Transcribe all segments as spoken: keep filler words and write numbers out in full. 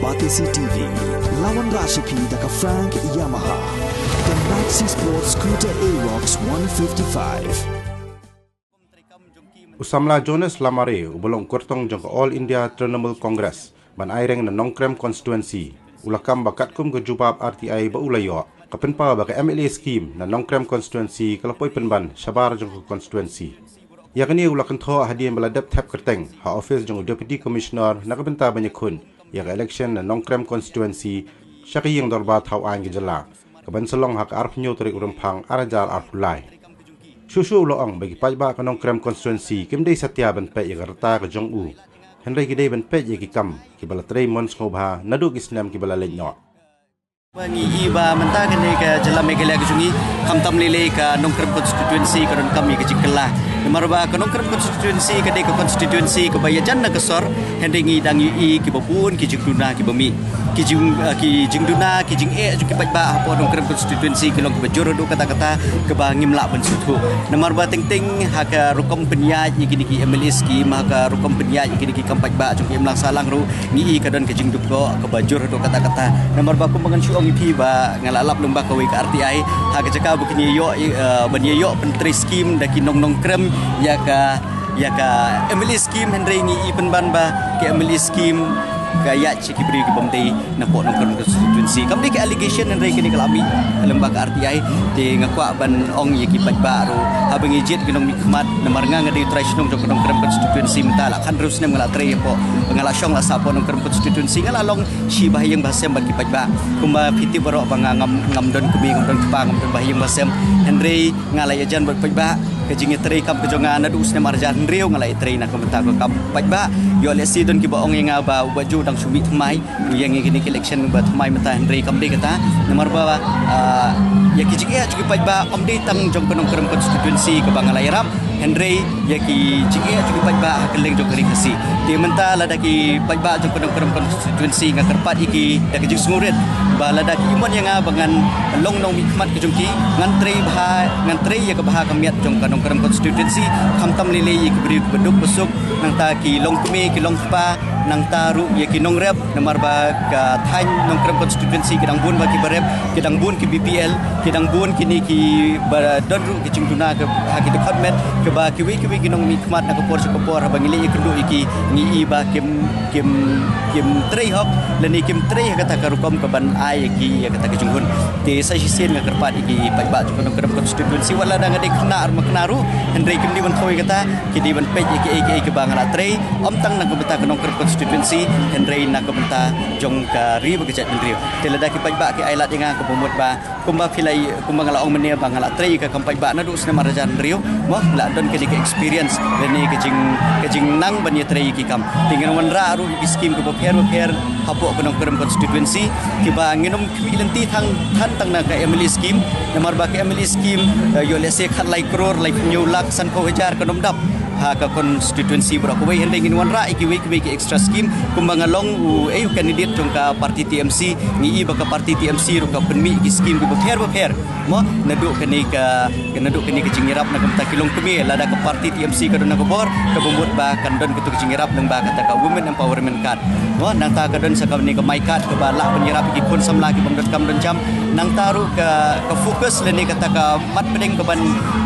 Batesi T V, lawan Rashipi da ka Frank Yamaha. The Maxi Sports Scooter Aerox one fifty-five. U samla Jonas Lamare, u ba long kyrtong jong ka All India Trinamool Congress, ban aireng na Nongkrem Constituency, u la kam ba katkum ka jubab R T I ba u la ïoh, ka pynpaw ba ka M L A scheme na Nongkrem Constituency ka la poi pynban shabar jong ka constituency. Ïa kane u la kynthoh hadien ba la dep thep kyrteng ha office jong u Deputy Commissioner na ka bynta ban ïakhun ïa ka election na Nongkrem Constituency sha ka ïing dorbar thaw aiñ ka jylla, ka ban sa long ha ka arphew hynñiew tarik u Rymphang ar hajar arphew lai. Shuh shuh u la ong ba ki paidbah ka Nongkrem Constituency kim dei satia ban peit ïa ka rta ka jong u, hynrei ki dei ban peit ïa ki kam kiba la trei mon sngewbha naduh ki snem kiba la leit noh. Ba ngi i ba mynta kane ka jylla Meghalaya ka jong ngi, khamtam lei lei ka Nongkrem Constituency ka donkam ïa ka jingkylla. Namar ba ka Nongkrem Constituency ka dei ka constituency kaba ïajan na ka sor, hynrei ngi dang i kiba bun ki jingduna kiba mih. Ki jing, eh, ki jingduna, ki jingeh jong ki paidbah hapoh Nongkrem Constituency ki long kiba jur haduh katta katta, kaba ngim lah ban sngewthuh. Namar ba teng teng ha ka rukom pynïaid ïa kine ki M L A scheme, ha ka rukom pynïaid ïa kine ki kam paidbah jong ki imlang sahlang ruh, ngi i ka don ka jingdukok kaba jur haduh katta katta. Namar ba kumba ngan shu ong ïa phi ba nga la lap lyngba kawei ka R T I, ha ka jaka ba kin ïa ïoh, eh, ban ïa ïoh pyntrei scheme da ki nong Nongkrem ïa ka, ïa ka M L A scheme, hynrei ngi i pynban ba ka M L A scheme ka ïaid sha ki briew kibym dei napoh Nongkrem Constituency. Kam dei ka allegation, hynrei kine ka la mih lyngba ka R T I. Te nga kwah ban ong ïa ki paidbah ruh, haba ngi jied ki nongmihkhmat, namar nga nga dei u trai shnong jong ka Nongkrem Constituency mynta la khathynriew snem nga la trei hapoh, nga la shong la sah hapoh Nongkrem Constituency, nga la long shi ba ha ïing ba ha sem bad ki paidbah. Kumba phi tip baroh ba nga ngam, ngam don kmie, ngam don kpa, ngam don ba ha ïing ba ha sem, hynrei nga la ïajan bad paidbah. Ka jingïatrei kam ka jong nga naduh u snem ar hajar hynriew nga la ïatrei na ka bynta ka kam paidbah. Ïoh lehse don kiba ong ïa nga ba u Bah Joe dang shu mih thymmai, u ïeng ïa kine ki election ba thymmai mynta, hynrei kam dei kata. Namar ba, ah, ïa ki jingeh jong ki paidbah ym dei tang jong ka Nongkrem Constituency kaba nga la ïarap, hynrei ïa ki jingeh jong ki paidbah ha kylleng jong ka ri Khasi. Te mynta lada ki paidbah jong ka Nongkrem Constituency, nga kyrpad ïa ki da ka jingsngewrit ba lada ki mon ïa nga ba ngan long nongmihkhmat ka jong ki, ngan trei bha, ngan trei ïa ka bha ka miat jong ka Nongkrem Constituency, khamtam lei lei ïa ki briew kiba duk ba suk, nangta ki longkmie, ki longkpa, nangta ruh ïa ki nongrep, namar ba ka thaiñ Nongkrem Constituency ki dang bun ba kiba rep, ki dang bun ki B P L, ki dang bun kine kiba don ruh ki jingduna ka, ha ki dkhot met, kaba kiwei kiwei ki nongmihkhmat na ka por sha ka por, haba ngi leit ïakynduh ïa ki, ngi i ba kim, kim, kim trei hok lane kim trei ha kata ka rukom ka ban ai ïa ki ïa kata ka jinghun. Te sa shisien nga kyrpad ïa ki paidbah jong ka Nongkrem Constituency, wat lada nga dei khynnah ar ma khynnah ruh, hynrei kim dei ban thew ïa kata, ki dei ban peit ïa kiei kiei kiba nga la trei, ym tang na ka bynta ka Nongkrem Constituency, hynrei na ka bynta jong ka ri bad ka jaitbynriew. Te lada ki paidbah ki ai lad ïa nga, kaba mut ba kumba phi la, kumba nga la ong mynne ba nga la trei ïa ka kam paidbah naduh u snem ar hajar hynriew, mo, la don kane ka experience lane ka jing, ka jingnang ban ïatrei ïa ki kam. Te ngin wanrah ruh ïa ki skim kiba pher ba pher hapoh ka Nongkrem Constituency, kiba ngin ym khmih lynti than, than tang na ka M L A skim, namar ba ka M L A skim, eh, ïoh lehse khatlai klur, laiphew hynñiew lak, sanphew hajar kan ym dap ha ka constituency baroh kawei, hynrei ngin wanrah ïa kiwei kiwei ki extra skim, kumba nga long u, eh, u candidate jong ka party T M C, ngi i ba ka party T M C ruh ka pynmih ïa ki skim kiba pher ba pher, mo, naduh kane ka, naduh kane ka jingïarap na ka bynta ki longkmie, lada ka party T M C ka don ha ka bor, kaba mut ba kan don kato ka jingïarap lyngba kata ka Women Empowerment Card. Mo, nangta ka don sa kane ka My Card kaba lah ban ïarap ïa ki khun samla ki bym don kam don jam. Nangta ruh ka, ka focus lane kata ka mat pdeng ka ban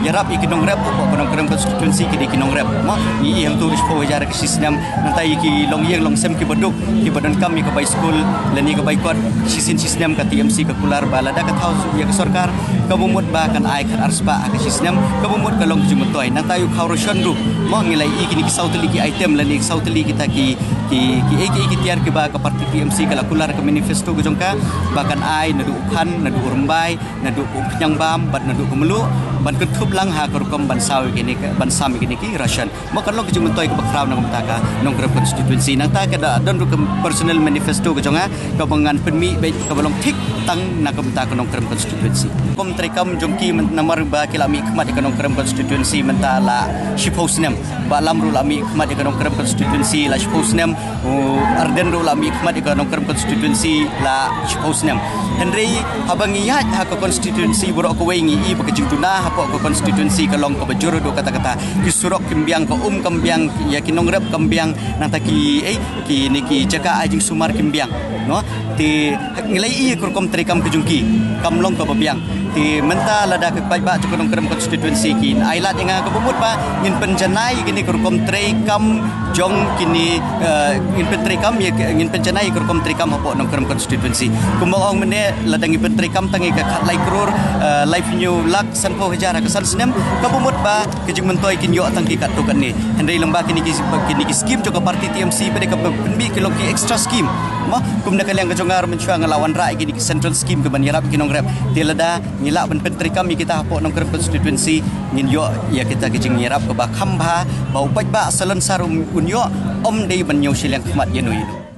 ïarap ïa ki nongrep, hapoh ka Nongkrem Constituency ki dei ki nongrep. Mo, ngi i hangto shiphew hajar ka shi snem, nangta ïa ki longïing longsem kiba duk, kiba donkam ïa ka bai skul lane ka bai kot, shisien shi snem ka T M C ka kular ba lada ka thaw ïa ka sorkar, kaba mut ba kan ai khat ar spah ha ka shi snem, kaba mut ka long ka jingmyntoi. Nangta ïa u khaw ration ruh, mo, ngi la i kine ki saw tylli ki item lane ki saw tylli kita ki, ki, kiei kiei ki tiar kiba ka party T M C ka la kular ka manifesto ka jong ka, ba kan ai naduh u khan, naduh u rymbai, naduh u khñiang bam bad naduh ka mluh, ban kynthup lang ha ka rukom ban saw ïa kine ki, ban sam ïa kine ki ration. Mo, kan long ka jingmyntoi kaba khraw na ka bynta ka Nongkrem Constituency. Nangta ka da don ruh ka personal manifesto ka jong nga, kaba ngan pynmih beit kaba long thik tang na ka bynta ka Nongkrem Constituency. Kum treikam jong ki myn-, namar ba ki la mihkhmat ïa ka Nongkrem Constituency mynta la shiphew snem. Bah Lam ruh la mihkhmat ïa ka Nongkrem Constituency la shiphew snem. U Ardent ruh la mihkhmat ïa ka Nongkrem Constituency la shiphew snem. Hynrei haba ngi ïaid ha ka constituency baroh kawei ngi i ba ka jingduna hapoh ka constituency ka long kaba jur haduh katta katta. Ki surok ki Biang ka um kam biang, ïa ki nongrep kam biang, nangta ki, eh, kine ki jaka ai jingsumar kim biang, no? Te ngi la ïohi ïa ka rukom treikam ka jong ki kam long kaba biang. Te mynta lada ka paidbah jong ka Nongkrem constituency kin ai lad ïa nga, kaba mut ba ngin pynjanai ïa kine ka rukom treikam jong kine, eh, ngin pyntreikam ïa, ngin pynjanai ïa ka rukom treikam hapoh Nongkrem constituency. Kumba ong mynne, lada ngi pyntreikam tang ïa ka khatlai klur, eh, laiphew lak sanphew hajar ha ka san snem, kaba mut ba ka jingmyntoi kin ïoh tang ki katto katne. Hynrei lyngba kine ki, kine ki scheme jong ka party T M C pat de kaba pynmih ki long ki extra scheme. Mo, kum na ka liang ka jong nga ruh mynshuwa nga la wanrah ïa kine ki central scheme kaban ïarap ïa ki nongrep. Te lada ngi lah ban pyntreikam ïa kita hapoh Nongkrem constituency, ngin ïoh ïa kita ki jingïarap kaba kham bha, ba u paidbah Salonsar un, un ïoh, ym dei ban ñiew shiliang khmat ïano ïano.